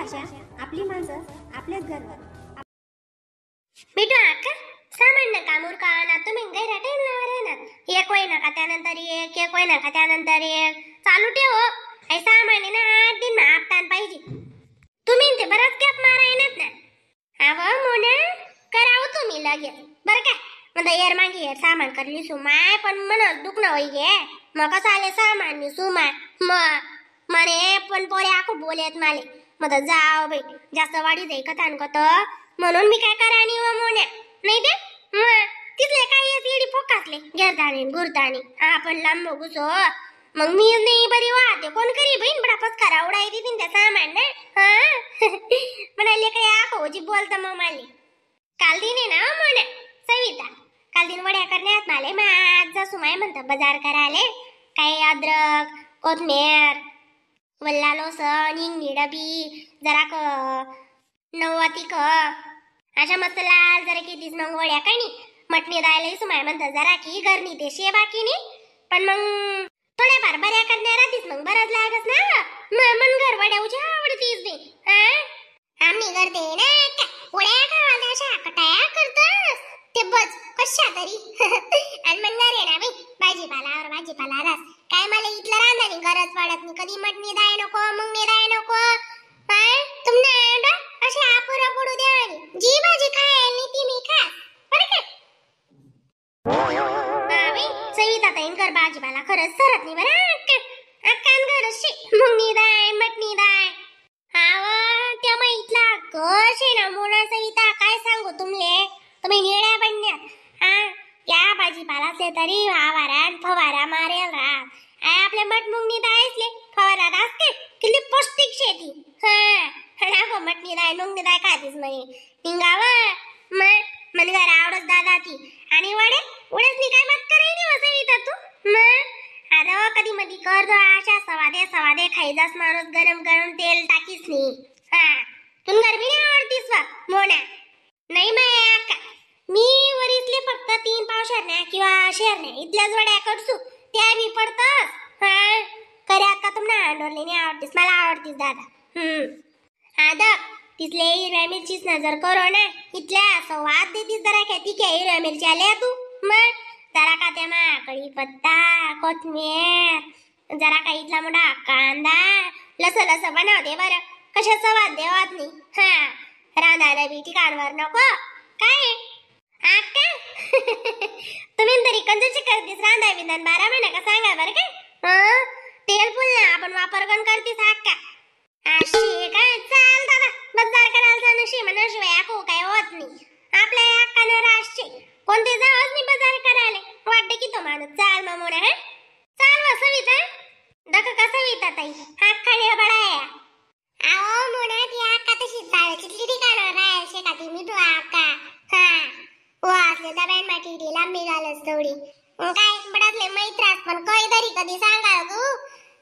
भाषा, आपली माणसं, आपल्याच घरवर. मिठू आका सामान्य कामूर का ना तुम्ही गैरा टाइम लावा ना, एक होईना का त्यानंतर एक, एक होईना का त्यानंतर एक, चालू ठेव. काही सामान्य ना 8 दिन आपतान पाहिजे. तुम्ही ते बराच गॅप मारायनात ना. अव मोना करावं तुम्ही लगेच बरं का. म्हणता येर मागे येर सामान करली सुमाय, पण मन दुखणं होई गे. मग कसं आले सामान सुमाय मग म्हणे, पण पोरे आखो बोलेत माले. मग जाव बाई जास्त वाढी जाई कथान कत, म्हणून मी काय करा व मोन्या नाही ते मग तिथले काय येत येडी फोकासले घेरतानी गुरतानी आपण लांब घुसो. मग मी नाही बरी वाहते कोण करी बहीण बडा पचकारा उडाय देतीन त्या सामान ना. हा म्हणाले काय आखो जी बोलता मग माले. काल दिन आहे ना मोन्या सविता, काल दिन वड्या करण्यात माले. मग आज जासू माय म्हणता बाजार करायले, काय अद्रक कोथमीर वल्ला लोसन इंगणी डबी जरा क नव्वा तिक अशा मस्त लाल जरा कितीच मग वड्या काय नाही. मटणी दायला सुमाय म्हणता जरा की घरनी ते शे बाकी नाही, पण मग थोड्याफार बऱ्या करण्या राहतीस मग बरंच लागस ना. मन घर वड्या उजी आवडतीस बी. हा आम्ही करते ना वड्या खावायला अशा कटाया करतस ते बस कशा तरी. आणि मग रे ना बाई भाजीपालावर भाजीपाला रास काय मला इथलं रांधानी गरज पडत नाही. कधी मटणी दाय नको मुंगणी दाय नको. काय तुमना असे आपुरा पडू द्या आणि जी भाजी खाय ती मी खा बरं का. बाई सविता ताईन कर भाजीपाला खरंच सरत नाही बरं. अक्कान गरज शे मुंगणी दाय मटणी दाय. हाव त्या मग इथला कश आहे ना मोना सविता काय सांगू तुमले, तुम्ही निळ्या बनण्यात. हा या भाजीपाला असले तरी वावारा फवारा मारेल राहत. आपल्या मट मुंगणी दायसले फवारा असते किती पौष्टिक शेती. हा अगो मटणी दाय मुंगणी दाय खातीस म्हणे निघाव मग मन घर आवडत दादा ती. आणि वडे वडेच नाही काय मत करायनी वसविता तू मग. अरे कधी मधी करतो अशा सवादे सवादे खाईजास माणूस गरम गरम तेल टाकीस नाही. हा तुन गरमी नाही आवडतीस वा मोना. नाही माया मी वरीसले फक्त 3 पाव शेरण्या किंवा शेरण्या इथल्याच वड्या करसू त्या बी पडतस. हा खरे अक्का तुम्हाला अंडोरले नाही आवडतीस, मला आवडतीस दादा. आदक तिथले हिरव्या मिरचीच नजर करो ना इथल्या स्वाद देतीस जरा काय ती काय हिरव्या मिरची आल्या तू मग जरा का त्या माकडी पत्ता कोथमीर जरा का इथला मोठा कांदा लस लस बनवते बरं कशा स्वाद देवात नाही. हा रांधायला बी ठिकाणवर नको काय आका. तुम्ही तरी कंजूची करतीस रांधा बिंदान 12 महिना का सांगा बरं काय. हा तेल फुल ना आपण वापर पण करतीस आका. अशी काय चाल दादा बाजार करायला जाणं शे म्हणशिवाय आको काय होत नाही. आपल्या अक्कानं राशे कोणते जावंच नाही बाजार करायला वाटते की तो माणूस चाल मग मोना. हा चाल वा सविता दक का सविता ताई अक्काने बडाया. आओ मोना ती अक्का तशी चाल किती ठिकाणावर राहायला शे का ती मिठू अक्का. हा वासले दब्यान माटी लांबी घालस तेवढी काय बडातले मैत्रास पण काय तरी कधी सांगा गू.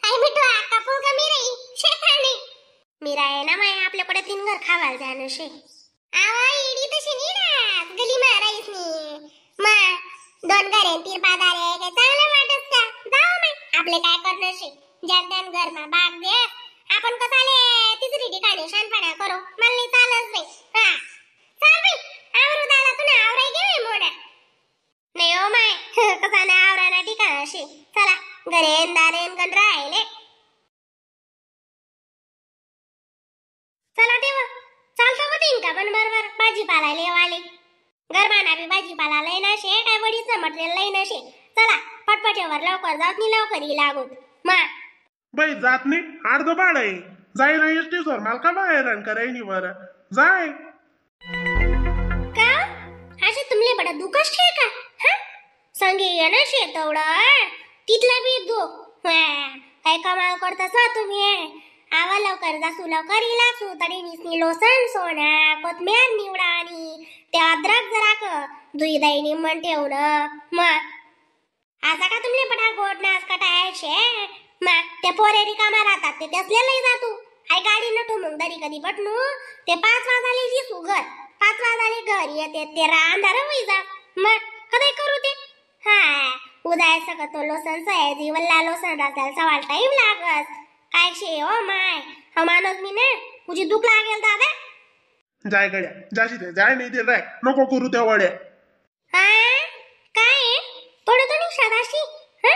आई मिठू अक्का फुल कमी राही शेखाने मीरा आहे ना माय आपल्याकडे 3 घर खावायला जाणं शे. आवा इडी तशी नाही ना गली मारायच नाही मा 2 घर आहे 3 पादार आहे काय चांगलं वाटत का जाऊ माय आपले काय करणं शे ज्यान त्यान घर मा बाग दे आपण कसाले तिसरी ठिकाणी शानपणा करू मला नाही चालत बाई. हा चाल बाई आवरू दादा तुला आवराय घे मोडा. नाही हो माय कसा ना आवरा ना ठिकाण अशी. चला घरेन दारेन गण राहिले चला तेव्हा चालतो बघ का पण बरोबर भाजीपाला लेवाले गरबाना बी भाजीपाला लय नशे काय वडीच मटेरियल लय नशे. चला फटफटीवर लवकर जात नाही लवकर ही लागूत मा बाई जात नाही अर्ध भाड आहे जायला एसटी सर मला का बाहेर करायनी बरं जाय का असे तुमले बडा दुखच शे का. हा संगे ये ना शे तेवढं तिथलं बी दुख काय कमाल करतास ना तुम्ही. आवा लवकर जासू लवकर इलासू तरी निसनी लोसन सोना कोथमीर निवडा आणि ते अद्रक जरा क दुई दाईनी मन ठेवणं मग असा का तुमले पटा गोड नास कटायचे मग ते पोरे रिकामा राहतात ते त्यासले लई जातो. आई गाडी नटू मग दरी कधी बटनू ते 5 वाजाले जी घर 5 वाजाले घर येते ते अंधार होई जा मग कधी करू ते. हा उद्या सकतो लोसन सयाजी वल्ला लोसन राहताल सवाल टाइम लागस काय शे ओ my हा माणूस मी ना तुझी दुख लागेल दादा. जाय गड्या जाशी ते जाय नाही ते राय नको करू त्या वड्या. हा काय थोडं तो निघशात अशी हा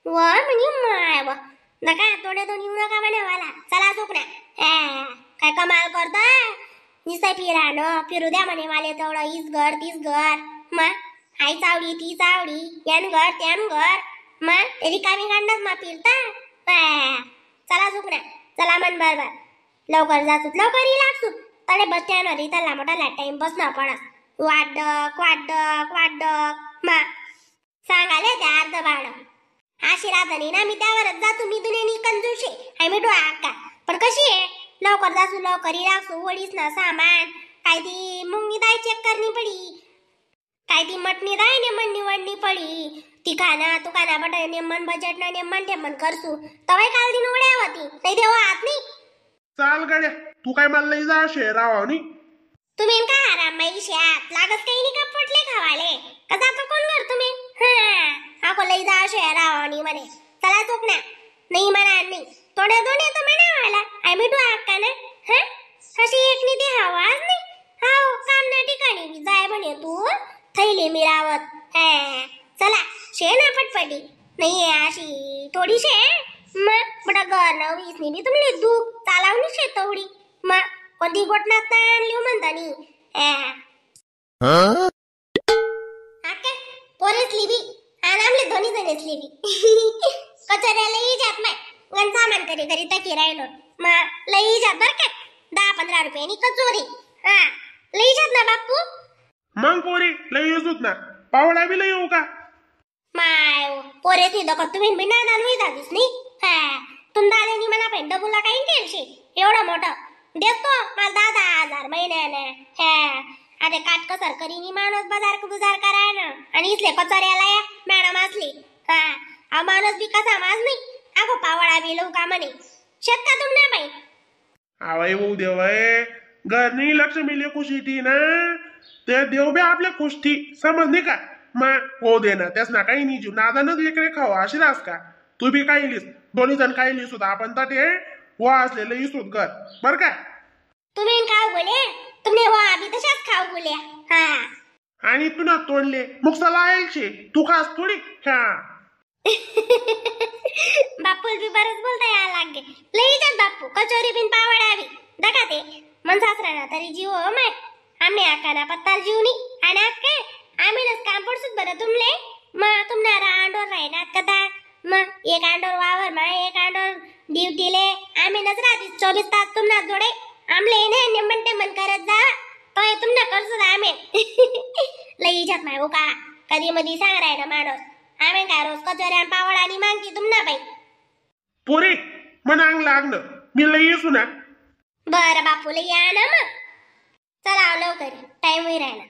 व म्हणजे माय व नका थोडे दोन येऊ नका म्हणे मला. चला चुकण्या काय कमाल करता निसता फिरा न फिरू द्या म्हणे मला तेवढं हीच घर तीच घर मग आई चावडी ती चावडी यान घर त्यान घर मग ते रिकामी काढणार मग फिरता. चला चुकण्या चला मन बरोबर लवकर जासूत लवकर ही लागसूत तडे बस स्टँडवर इथं मोठा टाइम बसना पडस वाटक वाटक वाटक मा सांगाले त्या अर्ध भाडं अशी राहत ना मी त्यावरच जातो. मी दुनियानी कंजूशे हाय मी डोळा अक्का पण कशी आहे लवकर जासू लवकर लागसू वडीस ना सामान काय ती मुंगी दाय चेक करणी पडी काय ती मटणी दाय ने म्हणणी वडणी पडी ती खाना तू खाना बट नेमन बजेट ना नेमन ठेमन करसू तवाय काल दिन उड्या होती नाही देवा आत नाही. चाल गड्या तू काय मला लई जा शहरावा नी तुम्ही काय आराम माई शेत लागत काही नाही का पटले खावाले का जातो कोण घर तुम्ही हा हा लई जा शहरावा म्हणे. चला चोकण्या नाही म्हणा नाही थोड्या दोन येतो म्हणा मला I me do अक्का ना हा अशी एक नाही ते हवाज नाही हाव काम ना ठिकाणी जाय म्हणे तू थैले मी रावत. हा चला शे ना पटपटी नाही अशी थोडी शे मग बडा घर ना वीस नाही तुम्ही दूध चालावणी शे तेवढी मग कोणती गोटनात आणली म्हणता नी. पोरेसली बी आणि आमले दोन्ही जणेसली बी कचऱ्या लई जात माय गण सामान करी करी तकी राहिलो मग लई जात बर का 10-15 रुपयांनी कचोरी. हा लई जात ना बापू. मग पोरी लई येऊच ना पावडा बी लई येऊ का माय पोरेसनी दखत तुम्ही बी नादान होई जातीस नी. हा तुम दादानी मला पण डबुला काही केलशी एवढं मोठं देतो मला 10-10 हजार महिन्यानं. हा अरे काटकसर करीनी माणूस बाजार गुजार कराय ना आणि इथले कचऱ्याला या मॅडम असली. हा हा माणूस बी कसा माज नाही अगो पावळा बी लवका का म्हणे शेत का तुम ना बाई. आवाय भाऊ देवाय घरनी लक्ष्मी खुशी ती ना ते देव बी आपल्या खुश थी समज नाही का मग हो दे ना त्यास ना काही नाही जीव नादानच लेकरे खाऊ अशी रास का तू बी काही लिस दोन्ही जण काही लिस होता आपण तर ते वा असलेलं इसोत घर बर का. तुम्ही खाऊ बोले तुमने वा बी तशाच खाऊ बोल्या. हा आणि तू ना तोडले मुकसाला आयलशे तू खास थोडी. हा बापूल बी बरंच बोलता या लागे लई जात बापू कचोरी बिन पावडावी दका ते मन सासरा तरी जीव हो माय आम्ही आकाना पत्ताल जीवनी आणि आके आम्ही नस काम पडसूत बरं तुमले मग तुमना आंडोर राहिनात कदा मग एक आंडोर वावर मा एक आंडोर ड्युटीले आम्ही नच राहती 24 तास तुमना जोडे आमले ने निमन ते मन करत जा तोय तुमना करसूत आम्ही. लई जात माय का कधी मधी सांग राहिना माणूस आम्ही काय रोज कचोऱ्या पावड आणि मागती तुमना बाई. पोरे मन अंग लागलं मी लई येसू ना. बरं बापू लई या ना मग चला लवकर टाइम होई राहिला.